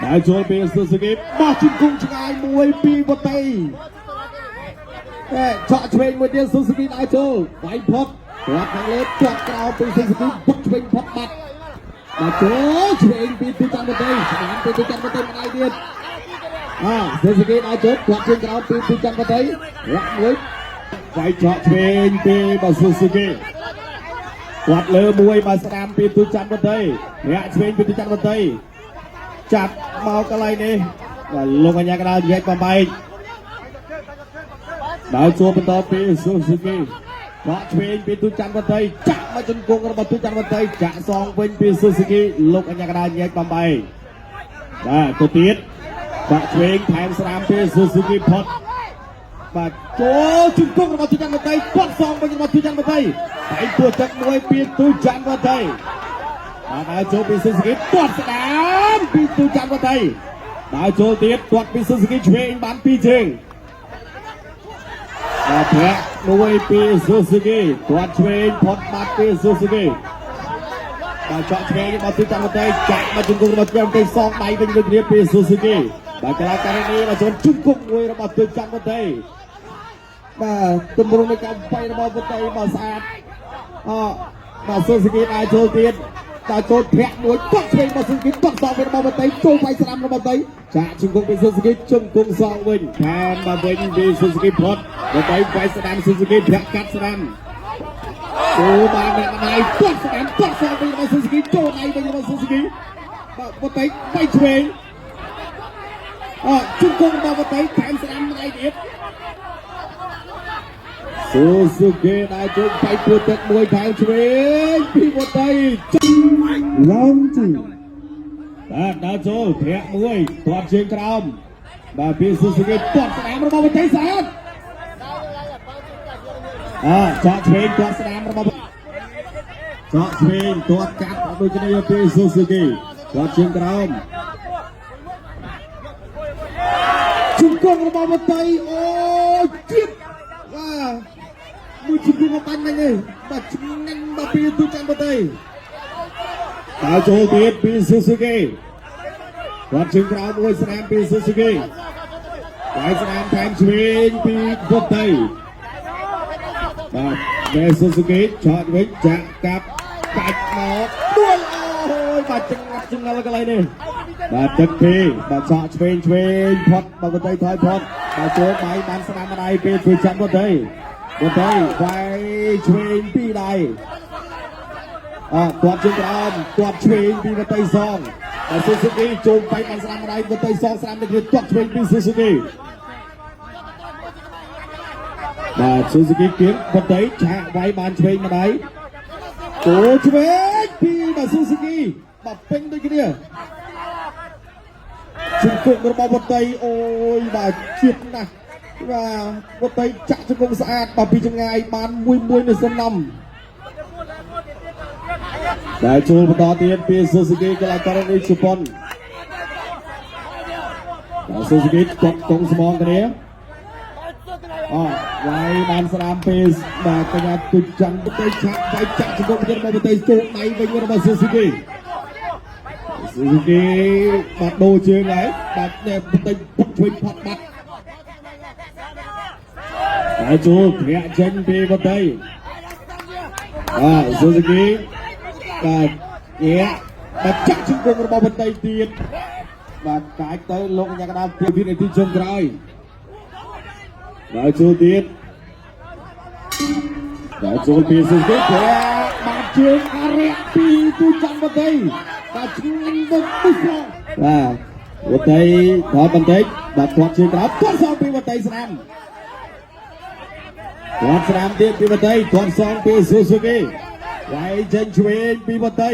ដើរចូលពីស៊ូស៊ូគីបោះជង្គង់ឆ្ងាយមួយពីវតីតែឆក់ឆ្វេងមួយទៀតស៊ូស៊ូគីដើរចូលវាយផុតទាត់ខាងលើទាត់ក្រោមពីស៊ូស៊ូគីបុកឆ្វេងផុតបាត់បាទចូលឆ្វេងពីទូច័ន្ទវតីស្ដាំពីទូច័ន្ទវតីម្ដាយទៀតអើស៊ូស៊ូគីដើរចូលទាត់ជើងក្រោមពីទូច័ន្ទវតីរកមួយវាយឆក់ឆ្វេងពីបាទស៊ូស៊ូគី គាត់លើមួយបាទស្ដាំពីទូច័ន្ទវតីរាក់ឆ្វេងពីទូច័ន្ទវតីចាប់មកកន្លែងនេះបាទលោកអញ្ញាកដាលញែកបំបែកដើរជួបបន្តពីស៊ូស៊ូគីបកឆ្វេងពីទូច័ន្ទវតីចាក់មកជង្គង់របស់ទូច័ន្ទវតីចាក់សងវិញពីស៊ូស៊ូគីលោកអញ្ញាកដាលញែកបំបែកបាទទៅទៀតបកឆ្វេងថែមស្រាមពីស៊ូស៊ូគីផុត បាទចូលជង្គង់របស់ទូច័ន្ទវតីគាត់សងវិញរបស់ទូច័ន្ទវតីតែពួទឹកមួយពីទូច័ន្ទវតីបាទដើរចូលពីស៊ូស៊ូគីទាត់ស្ដាមពីទូច័ន្ទវតីដើរចូលទៀតទាត់ពីស៊ូស៊ូគីឆ្វេងបានពីរជើងបាទប្រាក់មួយពីស៊ូស៊ូគីទាត់ឆ្វេងផុតបាត់ពីស៊ូស៊ូគីបាទចកឆ្វេងរបស់ទូច័ន្ទវតីចាក់មកជង្គង់របស់ទូច័ន្ទវតីសងដៃវិញដូចគ្នាពីស៊ូស៊ូគីបាទកីឡាករនេះមកចូលជង្គង់មួយរបស់ទូច័ន្ទវតី បាទទម្រង់នៃការវាយរបស់វតីបាទស្អាតអបាទស៊ូស៊ូគីដែរចូលទៀតតើចូលធាក់មួយទាត់ឆ្វេងរបស់ស៊ូស៊ូគីទាត់សងវិញរបស់វតីចូលវាយស្ដាំរបស់វតីចាក់ជង្គង់ពីស៊ូស៊ូគីជង្គង់សងវិញថែមមកវិញពីស៊ូស៊ូគីផុតវតីវាយស្ដាំស៊ូស៊ូគីធាក់កាត់ស្ដាំចូលបានអ្នកដៃទាត់ស្ដាំទាត់សងវិញរបស់ស៊ូស៊ូគីចូលដៃវិញរបស់ស៊ូស៊ូគីបាទវតីវាយឆ្វេងអជង្គង់របស់វតីថែមស្ដាំម្ដងទៀត ស៊ូស៊ូគីដែលជើងបៃពួទឹកមួយថែមឆ្វេងពីវតី Round two. បាទដើរចូលធាក់មួយទាត់ជើងក្រោមបាទពីស៊ូស៊ូគីទាត់ស្ដាំរបស់វតីស្អាតអចកឆ្វេងទាត់ស្ដាំរបស់ចកឆ្វេងទាត់កាត់ដូចគ្នាពីស៊ូស៊ូគីទាត់ជើងក្រោមជង្គង់របស់វតីអូជាតិបាទមួយជង្គង់មកបាញ់មិញនេះបាទឆ្ងាញ់បាទពីទូច័ន្ទវតី ដើរចូលទៀតពីស៊ូស៊ូគីគាត់ជើងក្រោមមួយស្នាមពីស៊ូស៊ូគីហើយស្នាមថែមឆ្វេងពីវតីបាទបែស៊ូស៊ូគីឆតវិញចាក់កាប់កាច់មកដួលអូយបាទចង្ងាត់ចង្អល់កន្លែងនេះបាទទឹកពីបាទឆក់ឆ្វេងឆ្វេងផុតបាទវតីថយផុតបាទចូលបាយបានស្នាមម្ដាយពីធ្វើចាំវតីវតីវាយឆ្វេងពីរដៃ អទាត់ជើងក្រោមទាត់ឆ្វេងពីវតីសងបាទស៊ូស៊ូគីចូលបែកបានស្រាំម្ដាយវតីសងស្រាំនេះគឺទាត់ឆ្វេងពីស៊ូស៊ូគីបាទស៊ូស៊ូគីគៀងវតីឆាកវាយបានឆ្វេងម្ដាយចូលឆ្វេងពីបាទស៊ូស៊ូគីបាទពេញដូចគ្នាជង្គង់របស់វតីអូយបាទជាតិណាស់បាទវតីចាក់ជង្គង់ស្អាតបាទពីចម្ងាយបានមួយមួយនៅសំណំ ដែលចូលបន្តទៀតពីស៊ូស៊ូគីកីឡាករនេះជប៉ុនបាទស៊ូស៊ូគីគាត់កងស្មងគ្នាអវាយបានស្ដាមពីបាទកញ្ញាទុច័ន្ទទៅឆាក់វាយចាក់ជង្គង់ទៀតមកប្រទេសចូលដៃវិញរបស់ស៊ូស៊ូគីស៊ូស៊ូគីបាទដូរជើងហើយបាទនេះប្រទេសពុកឆ្វេងផាត់បាត់តែចូលធាក់ចេញពីប្រទេសបាទស៊ូស៊ូគី បាទញាក់បាទចាក់ជង្គង់របស់បន្តីទៀតបាទកាចទៅលោកញ៉ាកដាលពីវិនាទីចុងក្រោយបាទចូលទៀតបាទចូលពីសុគីប្រាបាទជើងអរិយពីទូច័ន្ទបន្តីបាទឆ្ងាញ់ទៅមួយស្រង់បាទបន្តីថយបន្តិចបាទទាត់ជើងក្រោមទាត់សងពីបន្តីស្ដាំទាត់ស្ដាំទៀតពីបន្តីទាត់សងពីស៊ូស៊ូគី វាយចេញឆ្វេងពីបតី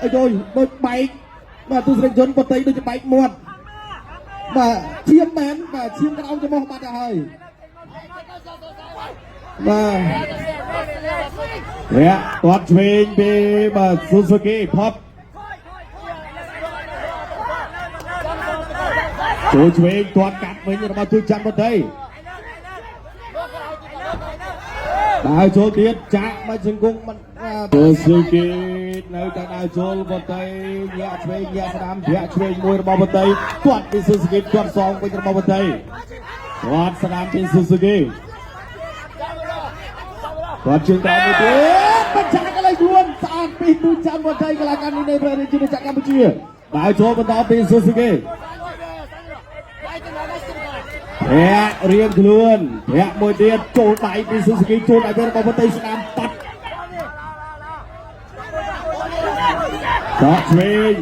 អីយដូចបែកបាទទស្សនិកជនបតីដូចបែកមាត់បាទឈាមមែនបាទឈាមក្រោមច្រមុះបាត់ទៅហើយបាទរៈទាត់ឆ្វេងពីបាទស៊ូស៊ូគីផុតចូលឆ្វេងទាត់កាត់វិញរបស់ទូច័ន្ទបតីដើរចូលទៀតចាក់មកជង្គង់មិនស៊ូស៊ូគី នៅតែដើរចូលវតីញាក់ឆ្វេងញាក់ស្ដាំធាក់ឆ្វេងមួយរបស់វតីទាត់ពីស៊ូស៊ូគីទាត់សងវិញរបស់វតីទាត់ស្ដាំពីស៊ូស៊ូគីទាត់ជើងក្រោមមួយទៀតបញ្ឆាកន្លែងខ្លួនស្អាតពីទូចាំវតីកីឡាករនេះនៃព្រះរាជាណាចក្រកម្ពុជាដើរចូលបន្តពីស៊ូស៊ូគីធាក់រៀងខ្លួនធាក់មួយទៀតចូលដៃពីស៊ូស៊ូគីចូលដៃរបស់វតីស្ដាំប៉ាត់ ដកឆ្វេង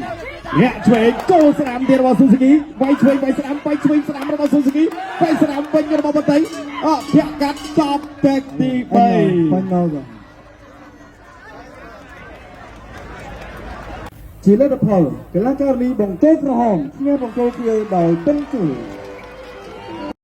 ញាក់ឆ្វេងចូលស្ដាំទៀតរបស់ស៊ូស៊ូគីវាយឆ្វេងវាយស្ដាំវាយឆ្វេងស្ដាំរបស់ស៊ូស៊ូគីវាយស្ដាំវិញរបស់បតីអធាក់កាត់ចប់តែទី Final 3 final ជាលទ្ធផលកីឡាការិនីបង្គោលក្រហមឈ្នះបង្គោលខៀវដោយពិនជូ។